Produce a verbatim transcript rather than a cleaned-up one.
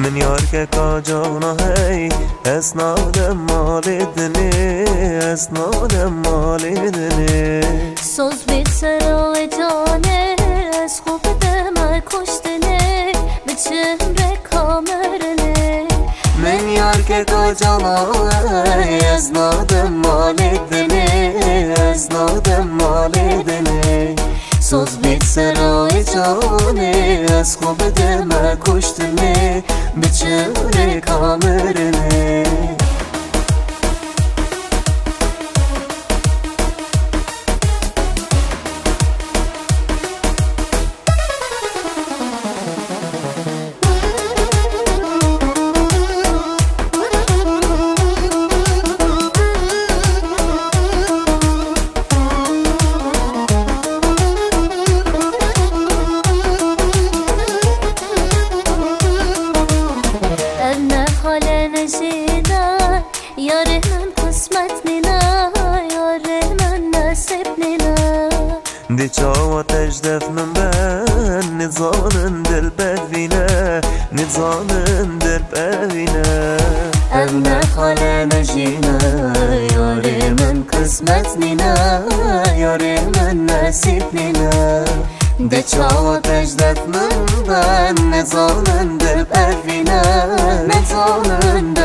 Min yar keka cana hey, ez nadim malê dinê, ez nadim malê dinê. Soz bê sera wê canê, ez xwe bidime kuştinê, biçim rêka mirinê. Min yar keka cana hey, ez nadim malê dinê, ez nadim malê dinê. Soz bê sera wê canê, ez xwe bidime kuştinê, biçim rêka mirinê. Ev ne hale ne jî ne, yarê min qismet nîne, yarê min nesîb nîne. Dê çawa tejdef min ben, nizanin dilber vîne, nizanin dilber vîne. Ev ne hale ne jî ne, yarê min qismet nîne, yarê min nesîb nîne. Dê çawa tejdef min ben, nizanin dilber vîne, nizanin